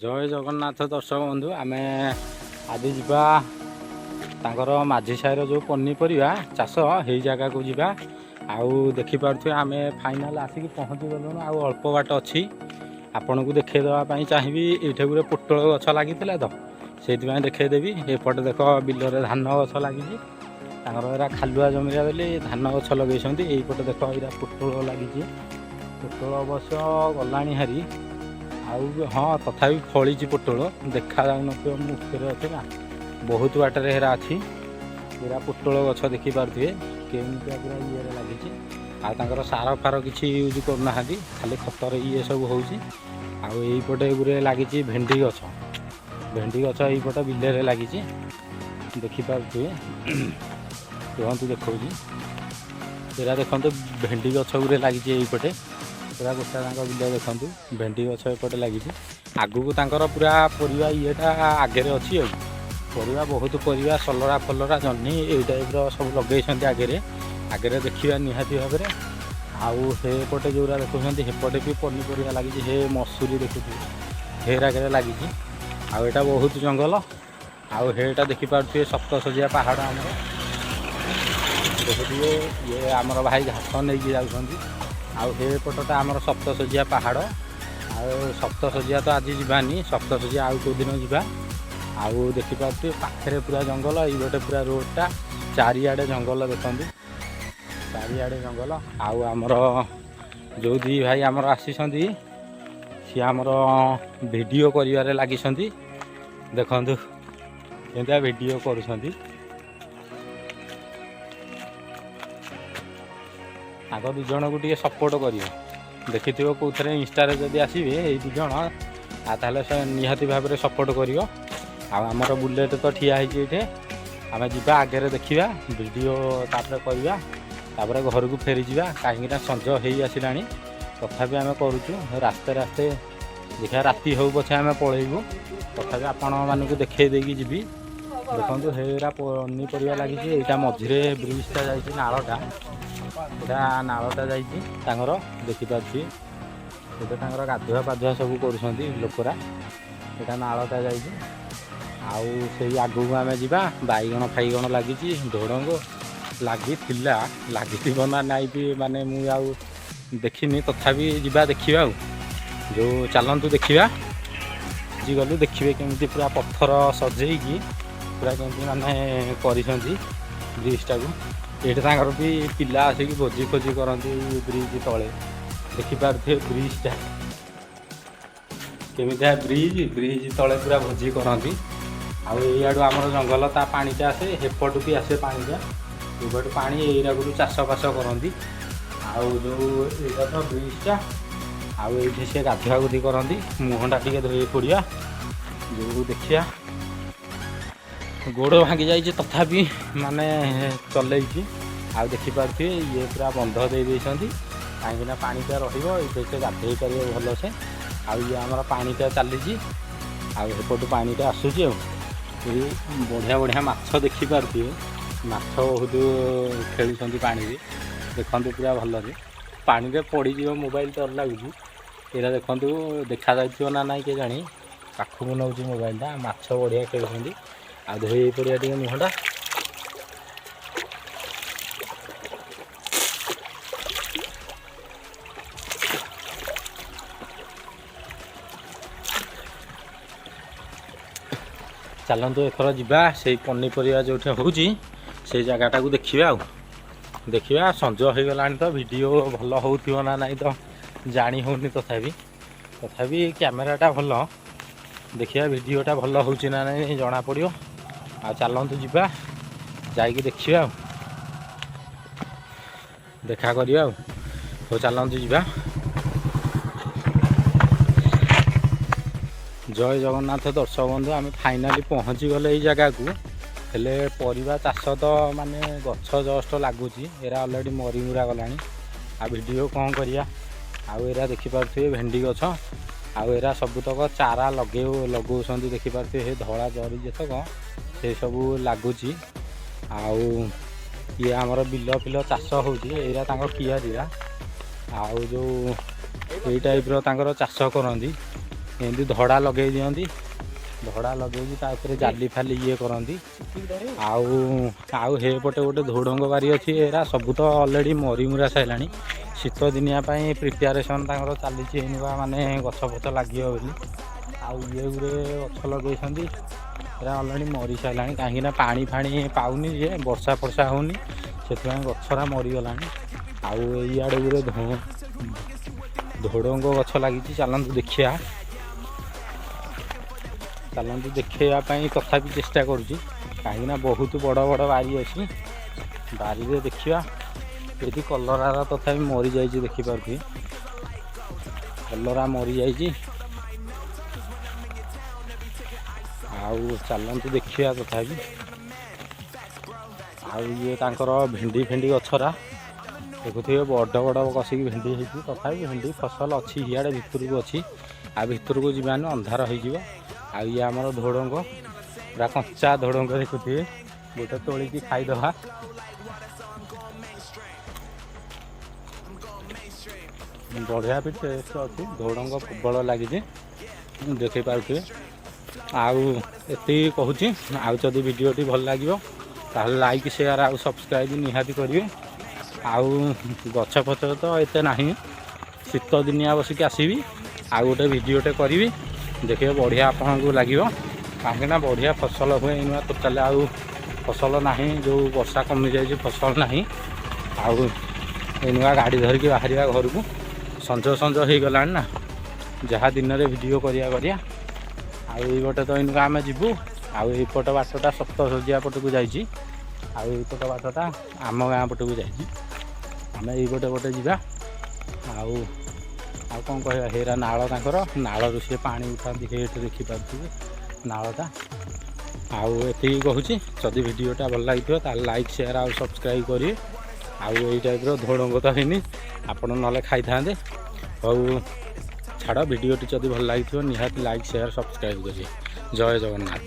ଜୟ ଜଗନ୍ନାଥ ଦର୍ଶକ ବନ୍ଧୁ। ଆମେ ଆଜି ଯିବା ତାଙ୍କର ମାଝି ସାହିର ଯେଉଁ ପନିପରିବା ଚାଷ, ହେଇ ଜାଗାକୁ ଯିବା। ଆଉ ଦେଖିପାରୁଥିବେ, ଆମେ ଫାଇନାଲ୍ ଆସିକି ପହଞ୍ଚି ଗଲୁଣୁ, ଆଉ ଅଳ୍ପ ବାଟ ଅଛି। ଆପଣଙ୍କୁ ଦେଖେଇ ଦେବା ପାଇଁ ଚାହିଁବି। ଏଇଠି ଗୋଟେ ପୋଟଳ ଗଛ ଲାଗିଥିଲା ତ ସେଇଥିପାଇଁ ଦେଖେଇଦେବି। ଏପଟେ ଦେଖ, ବିଲରେ ଧାନ ଗଛ ଲାଗିଛି। ତାଙ୍କର ଏରା ଖାଲୁଆ ଜମିରେ ବୋଲି ଧାନ ଗଛ ଲଗେଇଛନ୍ତି। ଏଇପଟେ ଦେଖ, ଏଇରା ପୋଟଳ ଲାଗିଛି। ପୋଟଳ ଅବଶ୍ୟ ଗଲାଣି ହାରି ଆଉ ହଁ, ତଥାପି ଫଳିଛି ପୋଟଳ। ଦେଖାଯାଉନଥିବ, ମୁଁ ଉପରେ ଅଛି ନା, ବହୁତ ବାଟରେ ହେରା ଅଛି। ଏରା ପୋଟଳ ଗଛ ଦେଖିପାରୁଥିବେ, କେମିତିଆ ପୁରା ଇଏରେ ଲାଗିଛି। ଆଉ ତାଙ୍କର ସାର ଫାର କିଛି ୟୁଜ୍ କରୁନାହାନ୍ତି, ଖାଲି ଖତରେ ଇଏ ସବୁ ହେଉଛି। ଆଉ ଏଇପଟେ ଗୁରେ ଲାଗିଛି ଭେଣ୍ଡି ଗଛ। ଭେଣ୍ଡି ଗଛ ଏଇପଟେ ବିଲରେ ଲାଗିଛି, ଦେଖିପାରୁଥିବେ। ରୁହନ୍ତୁ, ଦେଖାଉଛି। ଏରା ଦେଖନ୍ତୁ, ଭେଣ୍ଡି ଗଛ ଗୁରେ ଲାଗିଛି ଏଇପଟେ। ପୁରା ଗୋଟା ତାଙ୍କ ବିଲ ଦେଖନ୍ତୁ, ଭେଣ୍ଡି ଗଛ ଏପଟେ ଲାଗିଛି। ଆଗକୁ ତାଙ୍କର ପୁରା ପରିବା ଇଏଟା ଆଗରେ ଅଛି। ଆଉ ପରିବା, ବହୁତ ପରିବା, ସଲରା ଫଲରା, ଜହ୍ନି, ଏଇ ଟାଇପ୍ର ସବୁ ଲଗେଇଛନ୍ତି ଆଗରେ। ଆଗରେ ଦେଖିବା ନିହାତି ଭାବରେ। ଆଉ ସେପଟେ ଯେଉଁରା ଦେଖୁଛନ୍ତି, ସେପଟେ ବି ପନିପରିବା ଲାଗିଛି। ହେ ମସୁରୀ ଦେଖୁଥିବେ, ହେରାକରେ ଲାଗିଛି। ଆଉ ଏଇଟା ବହୁତ ଜଙ୍ଗଲ। ଆଉ ହେଇଟା ଦେଖିପାରୁଥିବେ, ସପ୍ତଶଯ୍ୟା ପାହାଡ଼ ଆମର ଦେଖୁଥିବେ। ଇଏ ଆମର ଭାଇ ଘାସ ନେଇକି ଯାଉଛନ୍ତି। ଆଉ ହେ ପଟଟା ଆମର ସପ୍ତଶଯ୍ୟା ପାହାଡ଼। ଆଉ ସପ୍ତଶଯ୍ୟା ତ ଆଜି ଯିବାନି, ସପ୍ତଶଯ୍ୟା ଆଉ କେଉଁ ଦିନ ଯିବା। ଆଉ ଦେଖିପାରୁଥିବେ, ପାଖରେ ପୁରା ଜଙ୍ଗଲ। ଏଇ ଗୋଟେ ପୁରା ରୋଡ଼ଟା, ଚାରିଆଡ଼େ ଜଙ୍ଗଲ। ଦେଖନ୍ତୁ, ଚାରିଆଡ଼େ ଜଙ୍ଗଲ। ଆଉ ଆମର ଯେଉଁ ଦୁଇ ଭାଇ ଆମର ଆସିଛନ୍ତି, ସିଏ ଆମର ଭିଡ଼ିଓ କରିବାରେ ଲାଗିଛନ୍ତି। ଦେଖନ୍ତୁ କେମିତିଆ ଭିଡ଼ିଓ କରୁଛନ୍ତି। ତାଙ୍କ ଦୁଇ ଜଣକୁ ଟିକେ ସପୋର୍ଟ କରିବ। ଦେଖିଥିବ କେଉଁଥିରେ ଇନଷ୍ଟାରେ ଯଦି ଆସିବେ ଏଇ ଦୁଇ ଜଣ, ଆଉ ତାହେଲେ ସେ ନିହାତି ଭାବରେ ସପୋର୍ଟ କରିବ। ଆଉ ଆମର ବୁଲେଟ୍ ତ ଠିଆ ହେଇଛି ଏଇଠି। ଆମେ ଯିବା, ଆଗରେ ଦେଖିବା, ଭିଡ଼ିଓ ତାପରେ କରିବା, ତାପରେ ଘରକୁ ଫେରିଯିବା, କାହିଁକିନା ସଞ୍ଜ ହେଇ ଆସିଲାଣି। ତଥାପି ଆମେ କରୁଛୁ ରାସ୍ତେ ରାସ୍ତେ। ଦେଖିବା, ରାତି ହଉ ପଛେ ଆମେ ପଳେଇବୁ, ତଥାପି ଆପଣମାନଙ୍କୁ ଦେଖେଇ ଦେଇକି ଯିବି। ଦେଖନ୍ତୁ, ହେଇରା ପନିପରିବା ଲାଗିଛି। ଏଇଟା ମଝିରେ ବ୍ରିଜଟା ଯାଇଛି, ନାଳଟା। ଏଇଟା ନାଳଟା ଯାଇଛି ତାଙ୍କର, ଦେଖିପାରୁଛି। ଏଇଟା ତାଙ୍କର ଗାଧୁଆ ପାଧୁଆ ସବୁ କରୁଛନ୍ତି ଲୋକରା। ଏଇଟା ନାଳଟା ଯାଇଛି। ଆଉ ସେଇ ଆଗକୁ ଆମେ ଯିବା। ବାଇଗଣ ଫାଇଗଣ ଲାଗିଛି, ଢୋଡ଼ଙ୍ଗ ଲାଗିଥିଲା, ଲାଗିଥିବ ନା ନାଇଁ ବି ମାନେ ମୁଁ ଆଉ ଦେଖିନି। ତଥାପି ଯିବା, ଦେଖିବା। ଆଉ ଯେଉଁ ଚାଲନ୍ତୁ ଦେଖିବା। ଗଲୁ, ଦେଖିବେ କେମିତି ପୁରା ପଥର ସଜେଇକି ପୁରା କେମିତି ମାନେ କରିଛନ୍ତି ବ୍ରିଜଟାକୁ। ଏଇଠି ତାଙ୍କର ବି ପିଲା ଆସିକି ଭୋଜି ଫୋଜି କରନ୍ତି ବ୍ରିଜ ତଳେ। ଦେଖିପାରୁଥିବେ ବ୍ରିଜଟା କେମିତିଆ ବ୍ରିଜ। ବ୍ରିଜ ତଳେ ପୁରା ଭୋଜି କରନ୍ତି। ଆଉ ଏଇଆଡ଼ୁ ଆମର ଜଙ୍ଗଲ ତା ପାଣିଟା ଆସେ, ହେପଟୁ ବି ଆସେ ପାଣିଟା। ଏପଟୁ ପାଣି ଏଇରାଗୁରୁ ଚାଷ ବାସ କରନ୍ତି। ଆଉ ଯେଉଁ ଏଇଟା ତ ବ୍ରିଜଟା। ଆଉ ଏଇଠି ସେ ଗାଧୁଆ ଗୁଧି କରନ୍ତି। ମୁହଁଟା ଟିକେ ଧୋଇ ପଡ଼ିବା। ଯେଉଁ ଦେଖିବା, ଗୋଡ଼ ଭାଙ୍ଗି ଯାଇଛି, ତଥାପି ମାନେ ଚଲେଇଛି। ଆଉ ଦେଖିପାରୁଥିବେ, ଇଏ ପୁରା ବନ୍ଧ ଦେଇ ଦେଇଛନ୍ତି, କାହିଁକିନା ପାଣିଟା ରହିବ, ଏଇଠି ସେ ଗାଧେଇ ପାରିବ ଭଲସେ। ଆଉ ଇଏ ଆମର ପାଣିଟା ଚାଲିଛି, ଆଉ ଏପଟୁ ପାଣିଟା ଆସୁଛି। ଆଉ ଏଇ ବଢ଼ିଆ ବଢ଼ିଆ ମାଛ ଦେଖିପାରୁଥିବେ, ମାଛ ବହୁତ ଖେଳୁଛନ୍ତି ପାଣିରେ। ଦେଖନ୍ତୁ ପୁରା ଭଲରେ, ପାଣିରେ ପଡ଼ିଯିବ ମୋବାଇଲ, ଡର ଲାଗୁଛି। ଏଇଟା ଦେଖନ୍ତୁ, ଦେଖାଯାଉଥିବ ନା ନାଇଁ କେଜାଣି, ପାଖକୁ ନେଉଛି ମୋବାଇଲଟା। ମାଛ ବଢ଼ିଆ ଖେଳୁଛନ୍ତି। ଆଉ ଧୋଇ ହେଇ ପଡ଼ିବା ଟିକେ ମୁହଁଟା। ଚାଲନ୍ତୁ, ଏଥର ଯିବା ସେଇ ପନିପରିବା ଯେଉଁଠି ହେଉଛି, ସେଇ ଜାଗାଟାକୁ ଦେଖିବା। ଆଉ ଦେଖିବା, ସଞ୍ଜ ହେଇଗଲାଣି ତ ଭିଡ଼ିଓ ଭଲ ହେଉଥିବ ନା ନାଇଁ ତ ଜାଣି ହେଉନି। ତଥାପି ତଥାପି କ୍ୟାମେରାଟା ଭଲ। ଦେଖିବା, ଭିଡ଼ିଓଟା ଭଲ ହେଉଛି ନା ନାଇଁ ଜଣାପଡ଼ିବ। ଆଉ ଚାଲନ୍ତୁ ଯିବା, ଯାଇକି ଦେଖିବା, ଆଉ ଦେଖା କରିବା। ଆଉ ହଉ, ଚାଲନ୍ତୁ ଯିବା। ଜୟ ଜଗନ୍ନାଥ ଦର୍ଶକ ବନ୍ଧୁ। ଆମେ ଫାଇନାଲି ପହଞ୍ଚିଗଲେ ଏଇ ଜାଗାକୁ। ହେଲେ ପରିବା ଚାଷ ତ ମାନେ ଗଛ ଜଷ୍ଟ ଲାଗୁଛି, ଏରା ଅଲରେଡ଼ି ମରିମୁରା ଗଲାଣି। ଆଉ ଭିଡ଼ିଓ କ'ଣ କରିବା? ଆଉ ଏରା ଦେଖିପାରୁଥିବେ ଭେଣ୍ଡି ଗଛ। ଆଉ ଏରା ସବୁତକ ଚାରା ଲଗାଉଛନ୍ତି। ଦେଖିପାରୁଥିବେ, ସେ ଧଳା ଜରି ଯେତକ ସେ ସବୁ ଲାଗୁଛି। ଆଉ ଇଏ ଆମର ବିଲ ଫିଲ ଚାଷ ହେଉଛି। ଏଇରା ତାଙ୍କ କିଆରିରା। ଆଉ ଯେଉଁ ଏଇ ଟାଇପ୍ର ତାଙ୍କର ଚାଷ କରନ୍ତି। ଏମିତି ଧଡ଼ା ଲଗେଇ ଦିଅନ୍ତି। ଧଡ଼ା ଲଗେଇକି ତା ଉପରେ ଜାଲି ଫାଲି ଇଏ କରନ୍ତି। ଆଉ ଆଉ ହେପଟେ ଗୋଟେ ଧୋଡ଼ଙ୍ଗ ବାରି ଅଛି। ଏରା ସବୁ ତ ଅଲରେଡ଼ି ମରିମୁରା ସାରିଲାଣି। ଶୀତ ଦିନିଆ ପାଇଁ ପ୍ରିପାରେସନ୍ ତାଙ୍କର ଚାଲିଛି ଏଇନୁକା, ମାନେ ଗଛ ଫଛ ଲାଗିବ ବୋଲି। ଆଉ ଇଏ ଗୁରେ ଗଛ ଲଗେଇଛନ୍ତି, ଏରା ଅଲରେଡ଼ି ମରି ସାରିଲାଣି, କାହିଁକିନା ପାଣି ଫାଣି ପାଉନି ଯେ, ବର୍ଷା ଫର୍ଷା ହେଉନି, ସେଥିପାଇଁ ଗଛରା ମରିଗଲାଣି। ଆଉ ଏଇଆଡ଼େ ଗୁରେ ଧୋଡ଼ଙ୍ଗ ଗଛ ଲାଗିଛି। ଚାଲନ୍ତୁ ଦେଖିବା, ଚାଲନ୍ତୁ ଦେଖେଇବା ପାଇଁ ତଥାପି ଚେଷ୍ଟା କରୁଛି, କାହିଁକିନା ବହୁତ ବଡ଼ ବଡ଼ ବାରି ଅଛି। ବାରିରେ ଦେଖିବା। ଏଠି କଲରାର ତଥାପି ମରିଯାଇଛି, ଦେଖିପାରୁଥିବେ, କଲରା ମରିଯାଇଛି। ଆଉ ଚାଲନ୍ତୁ ଦେଖିବା ତଥାପି। ଆଉ ଇଏ ତାଙ୍କର ଭେଣ୍ଡି ଫେଣ୍ଡି ଗଛରା ଦେଖୁଥିବେ, ବଡ଼ ବଡ଼ କଷିକି ଭେଣ୍ଡି ହେଇଛି। ତଥାପି ଭେଣ୍ଡି ଫସଲ ଅଛି, ଇଆଡ଼େ ଭିତରକୁ ଅଛି। ଆଉ ଭିତରକୁ ଯିବାନି, ଅନ୍ଧାର ହେଇଯିବ। ଆଉ ଇଏ ଆମର ଧୋଡ଼ଙ୍ଗ, ପୁରା କଞ୍ଚା ଧୋଡ଼ଙ୍ଗ ଦେଖୁଥିବେ, ଗୋଟେ ତୋଳିକି ଖାଇଦେବା। ବଢ଼ିଆ ବି ଟେଷ୍ଟ ଅଛି। ଧୋଡ଼ଙ୍ଗ ପ୍ରବଳ ଲାଗିଛି, ଦେଖିପାରୁଥିବେ। ଆଉ ଏତିକି କହୁଛି। ଆଉ ଯଦି ଭିଡ଼ିଓଟି ଭଲ ଲାଗିବ, ତାହେଲେ ଲାଇକ୍, ସେୟାର ଆଉ ସବସ୍କ୍ରାଇବ୍ ନିହାତି କରିବେ। ଆଉ ଗଛ ଫଛ ତ ଏତେ ନାହିଁ। ଶୀତ ଦିନିଆ ବସିକି ଆସିବି, ଆଉ ଗୋଟେ ଭିଡ଼ିଓଟେ କରିବି, ଦେଖିବେ ବଢ଼ିଆ ଆପଣଙ୍କୁ ଲାଗିବ, କାହିଁକିନା ବଢ଼ିଆ ଫସଲ ହୁଏ। ଏଇନୁଆ ଟୋଟାଲି ଆଉ ଫସଲ ନାହିଁ, ଯେଉଁ ବର୍ଷା କମିଯାଇଛି, ଫସଲ ନାହିଁ। ଆଉ ଏଇନୁଆ ଗାଡ଼ି ଧରିକି ବାହାରିବା ଘରକୁ, ସଞ୍ଜ ସଞ୍ଜ ହେଇଗଲାଣି ନା। ଯାହା ଦିନରେ ଭିଡ଼ିଓ କରିବା କରିବା। ଆଉ ଏଇପଟେ ତ ଏଇନୁକା ଆମେ ଯିବୁ। ଆଉ ଏଇପଟ ବାଟଟା ସପ୍ତଶଯ୍ୟା ପଟକୁ ଯାଇଛି, ଆଉ ଏଇପଟ ବାଟଟା ଆମ ଗାଁ ପଟକୁ ଯାଇଛି। ଆମେ ଏଇପଟେ ପଟେ ଯିବା। ଆଉ ଆଉ କ'ଣ କହିବା? ହେରା ନାଳ ତାଙ୍କର, ନାଳରୁ ସିଏ ପାଣି ଉଠାନ୍ତି। ହେଇଠି ଦେଖିପାରୁଥିବେ ନାଳଟା। ଆଉ ଏତିକି କହୁଛି, ଯଦି ଭିଡ଼ିଓଟା ଭଲ ଲାଗିଥିବ, ତାହେଲେ ଲାଇକ୍, ସେୟାର ଆଉ ସବସ୍କ୍ରାଇବ୍ କରିବେ। ଆଉ ଏଇ ଟାଇପ୍ର ଧୋଡ଼ଙ୍ଗ ତ ହେଇନି, ଆପଣ ନହେଲେ ଖାଇଥାନ୍ତେ। ହଉ ଛାଡ଼, ଭିଡ଼ିଓଟି ଯଦି ଭଲ ଲାଗିଥିବ, ନିହାତି ଲାଇକ୍, ସେୟାର, ସବସ୍କ୍ରାଇବ୍ କରିବେ। ଜୟ ଜଗନ୍ନାଥ।